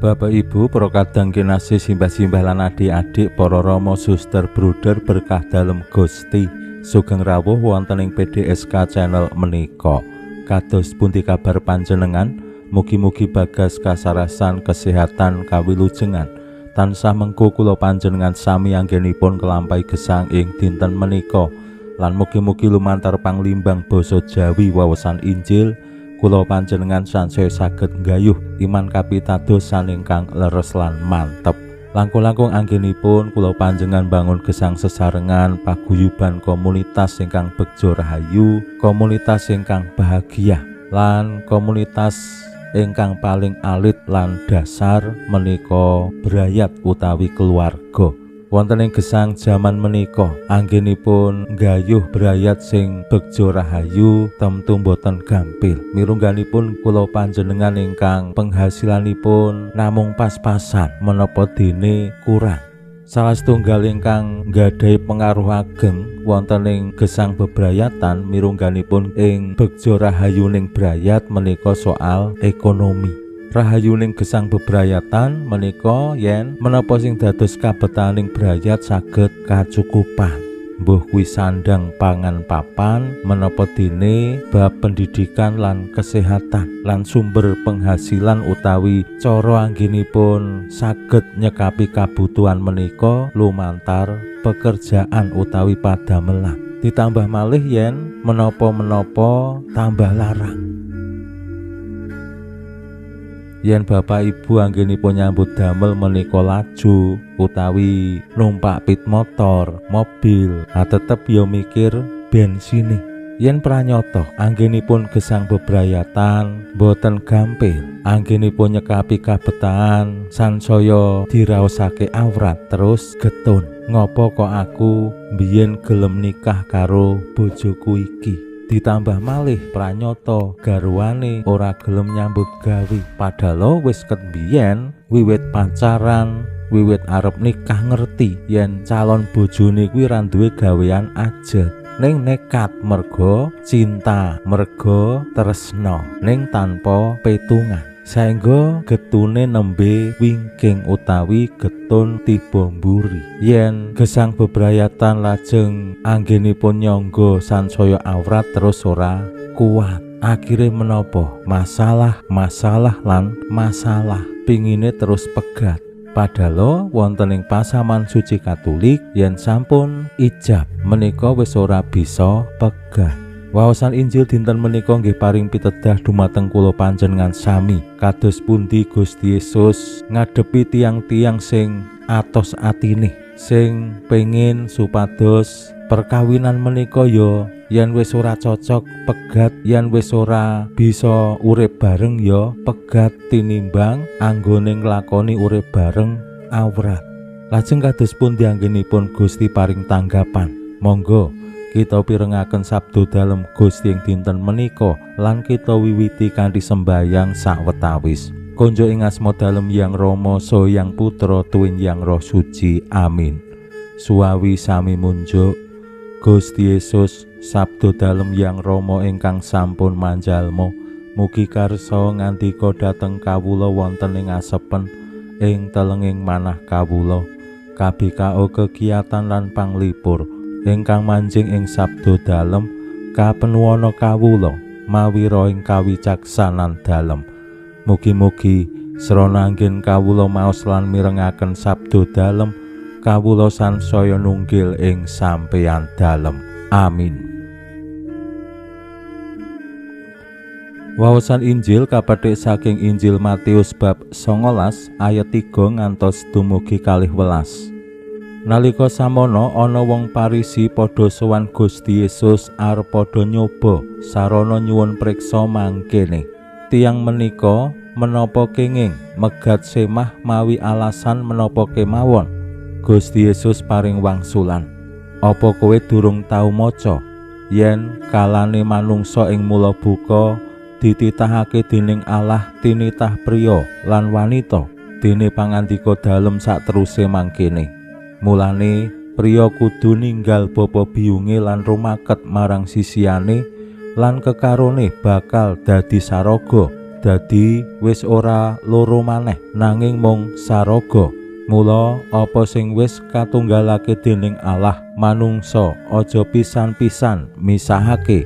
Bapak Ibu, para kadang kinasih, simbah-simbah lan adik-adik, para rama, suster, bruder berkah dalem Gusti, sugeng rawuh wonten ing PDSK channel menika. Kados pundi kabar panjenengan? Mugi-mugi bagas kasarasan kesehatan kawilujengan. Tansah mengko kula panjenengan sami anggenipun kelampahi gesang ing dinten menika. Lan mugi-mugi lumantar panglimbang basa Jawi wawasan Injil kula panjenengan sansaya saged nggayuh iman kapitadosan ingkang leres lan mantep. Langkung-langkung anggenipun kula panjenengan bangun gesang sesarengan paguyuban komunitas ingkang begja rahayu, komunitas ingkang bahagia, lan komunitas ingkang paling alit lan dasar menika brayat utawi keluarga. Wonten ing gesang jaman menika anggenipun nggayuh brayat sing begja rahayu temtu boten gampil. Mirungganipun kula panjenengan ingkang penghasilanipun namung pas-pasan menapa dene kurang. Salah setunggal ingkang nggadahi pengaruh ageng wonten ing gesang bebrayatan mirungganipun ing begja rahayuning brayat menika soal ekonomi. Rahayuning gesang bebrayatan menika yen menapa sing dados kabetaning brayat saged kacukupan. Mbuh kuwi sandang pangan papan, menapa dene bab pendidikan lan kesehatan lan sumber penghasilan utawi cara anggenipun saged nyekapi kabutuhan menika lumantar pekerjaan utawi padamelan. Ditambah malih yen menapa-menapa tambah larang. Yen bapak ibu anggenipun nyambut damel menika laju utawi numpak pit motor, mobil, tetep ya mikir bensine. Yen pranyata anggenipun gesang bebrayatan boten gampil, anggenipun nyekapi kabetahan sansaya diraosake awrat terus getun. Ngopo kok aku mbiyen gelem nikah karo bojoku iki? Ditambah malih pranyata garwane ora gelem nyambut gawe, padahal wis ket biyen wiwit pacaran, wiwit arep nikah ngerti yen calon bojone kuwi ra duwe gawean aja, ning nekat merga cinta, merga tresna, ning tanpa petungan. Saengga getune nembe wingking utawi getun tiba mburi. Yen gesang bebrayatan lajeng anggenipun nyangga sansaya awrat terus ora kuat. Akhire menapa? Masalah, masalah lan masalah. Pingine terus pegat. Padahal wonten ing pasaman suci Katolik yen sampun ijab menika wis ora bisa pegat. Wawasan Injil dinten menika nggih paring pitedah dumateng kula panjenengan sami. Kados pundi Gusti Yesus ngadepi tiang-tiang sing atos atine, sing pengin supados perkawinan menika ya yen wis ora cocok pegat, yen wis ora bisa urip bareng ya pegat, tinimbang anggone nglakoni urip bareng awrat. Lajeng kados pundi anggenipun Gusti paring tanggapan? Monggo kita pirengaken sabdo dalem Gusti ing dinten menika lan kita wiwiti kanthi sembayang sawetawis. Konjo ing asma dalem Yang Rama saha Yang Putra tuwin Yang Roh Suci. Amin. Suwawi sami munjuk Gusti Yesus, sabdo dalem Yang Rama ingkang sampun manjalma, mugi karsa ngandika dhateng kawula wonten ing asepen ing telenging manah kawula, kabikao kegiatan lan panglipur ingkang manjing ing sabdo dalem kapenuwana kawula mawi rohing kawicaksanan dalem. Mugi-mugi srana anggen kawula maos lan mirengaken sabdo dalem, kawula sansaya nunggil ing sampeyan dalem. Amin. Wawasan Injil kapetik saking Injil Matius bab 19 ayat 3 ngantos dumugi 12. Nalika samono ana wong Parisi padha sowan Gusti Yesus arep padha nyoba sarana nyuwun priksa mangkene. Tiyang menika menapa kenging megat semah mawi alasan menapa kemawon. Gusti Yesus paring wangsulan, "Apa kowe durung tau maca yen kalane manungsa ing mula buka dititahake dening Allah tinitah priya lan wanita, dene pangandika dalem sakteruse mangkene. Mulane priya kudu ninggal bapa biyunge lan rumaket marang sisihane lan kekarone bakal dadi saraga. Dadi wis ora loro maneh nanging mung saraga. Mula apa sing wis katunggalake dening Allah manungsa aja pisan-pisan misahake."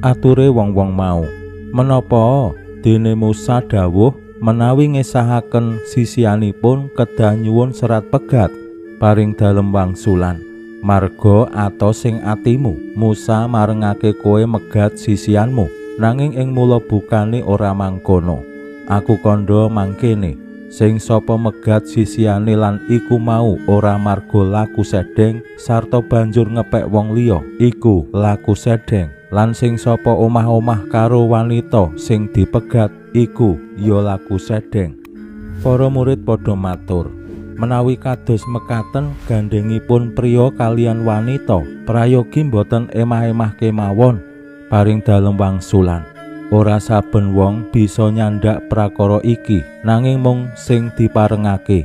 Ature wong-wong mau, "Menapa dene Musa dawuh menawi ngesahaken sisihanipun kedah nyuwun serat pegat?" Paring dalem wangsulan, "Marga atos sing atimu, Musa marengake kowe megat sisihanmu, nanging ing mula bukane ora mangkono. Aku kandha mangkene, sing sapa megat sisihane lan iku mau ora marga laku sedeng sarta banjur ngepek wong liya, iku laku sedeng. Lan sing sapa omah-omah karo wanita sing dipegat iku ya laku sedeng." Para murid padha matur, "Menawi kados mekaten gandhengipun priya kalian wanita, prayogi mboten emah-emah kemawon." Paring dalem wangsulan, "Ora saben wong bisa nyandak prakara iki, nanging mung sing diparengake.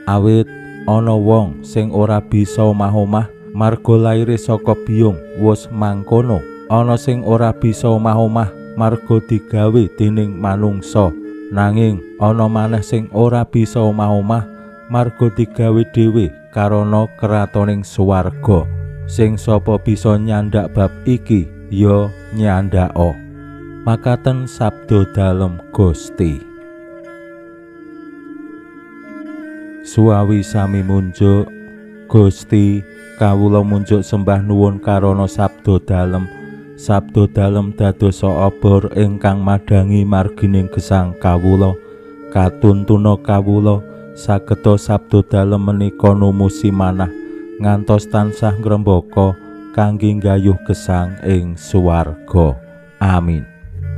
Awit ana wong sing ora bisa omah-omah marga laire saka biyung wis mangkono, ana sing ora bisa omah-omah marga digawe dening manungsa, nanging ana maneh sing ora bisa omah-omah marga digawe dhewe karana kratoning swarga. Sing sapa bisa nyandak bab iki ya nyandhaka." Makaten sabda dalem Gusti. Suwawi sami munjuk, Gusti, kawula munjuk sembah nuwun karana sabda dalem. Sabda dalem dadosa obor ingkang madhangi margining gesang kawula. Katuntuna kawula sageta sabda dalem menika numusi manah ngantos tansah ngrembaka kangge nggayuh gesang ing swarga. Amin.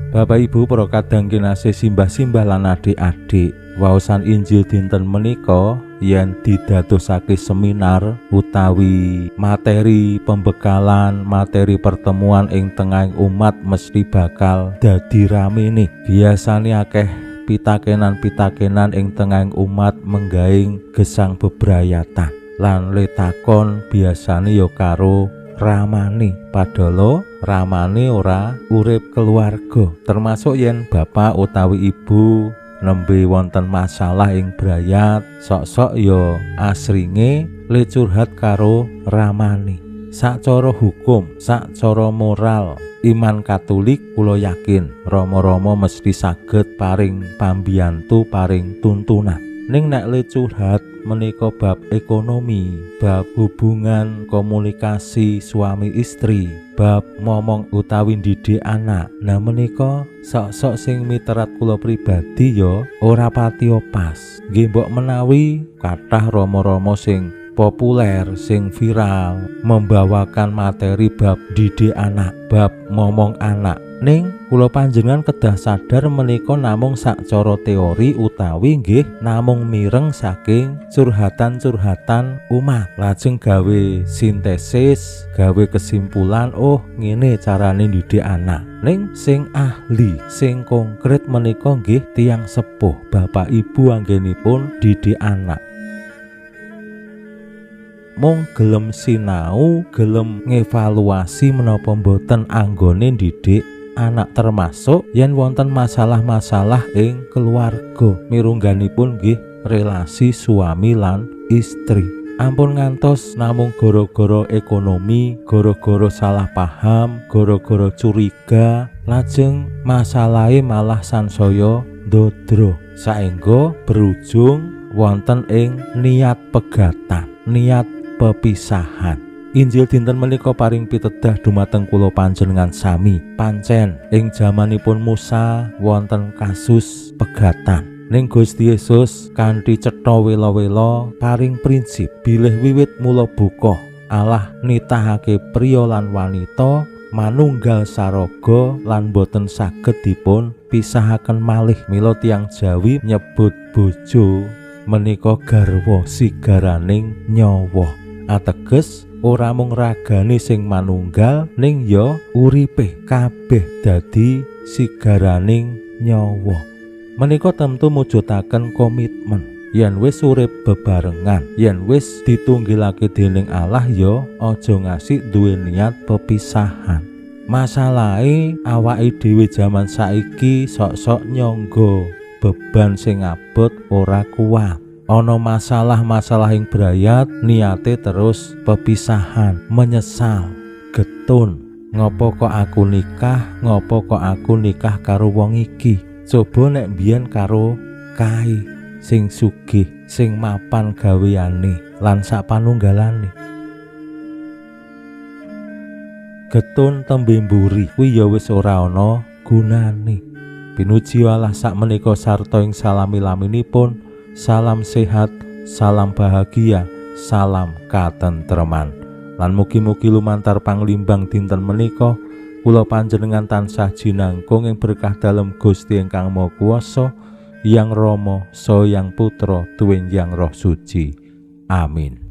Bapak Ibu para kadang kinasih, simbah-simbah lan adik-adik, waosan Injil dinten menika yen didadosake seminar utawi materi pembekalan, materi pertemuan ing tengahing umat mesti bakal dadi ramene. Biasane akeh pitakenan-pitakenan ing tengahing umat menggaing gesang bebrayatan lan letakon biasane ya karo ramane, padahal ramane ora urip keluarga, termasuk yen bapak utawi ibu nembe wonten masalah ing brayat, sok-sok ya asringe le curhat karo ramane. Sacara hukum, sacara moral, iman Katolik kula yakin rama-rama mesti saged paring pambiyantu, paring tuntunan. Ning nek le curhat menika bab ekonomi, bab hubungan komunikasi suami istri, bab momong utawi ndidik anak, nah menika sok-sok sing miterat kula pribadi ya ora patiya pas. Nggih mbok menawi kathah rama-rama sing populer, sing viral membawakan materi bab didik anak, bab momong anak. Ning kula panjenengan kedah sadar menika namung sacara teori utawi nggih namung mireng saking curhatan-curhatan umat, lajeng gawe sintesis, gawe kesimpulan, oh ngene carane ndidik anak. Ning sing ahli, sing konkret menika nggih tiyang sepuh, bapak ibu anggenipun didik anak. Mung gelem sinau, gelem ngevaluasi menapa mboten anggone ndidik anak, termasuk yen wonten masalah-masalah ing keluarga, mirungganipun nggih relasi suami lan istri. Ampun ngantos namung gara-gara ekonomi, gara-gara salah paham, gara-gara curiga, lajeng masalahe malah sansaya ndodro, saengga berujung wonten ing niat pegatan, niat pepisahan. Injil dinten menika paring pitedah dumateng kula panjenengan sami. Pancen ing jamanipun Musa wonten kasus pegatan. Ning Gusti Yesus kanthi cetha wela-wela paring prinsip bilih wiwit mula buka Allah nitahake priya lan wanita manunggal saraga lan boten saged dipun pisahaken malih. Mila tiyang Jawi nyebut bojo Menika garwa sigaraning nyawa. Ateges ora mung ragane sing manunggal ning ya uripe kabeh dadi sigaraning nyawa. Menika tentu mujudaken komitmen. Yen wis urip bebarengan, yen wis ditunggilake dening Allah ya aja ngasih duwe niat pepisahan. Masalahe awake dhewe jaman saiki sok-sok nyangga beban sing abot ora kuat. Ana masalah-masalah ing brayat, niate terus pepisahan, menyesal, getun. Ngopo kok aku nikah, ngopo kok aku nikah karo wong iki? Coba nek biyen karo kae sing sugih, sing mapan gaweane lan sak panunggalane. Getun tembe mburi kuwi ya wis ora ana gunane. Pinuji Allah sakmenika sarta ing salami-laminipun, salam sehat, salam bahagia, salam katentreman. Lan mugi-mugi lumantar panglimbang dinten menika kula panjenengan tansah jinangkung ing berkah dalem Gusti ingkang Maha Kuwasa, Yang Rama, Saha Yang Putra, tuwin Yang Roh Suci. Amin.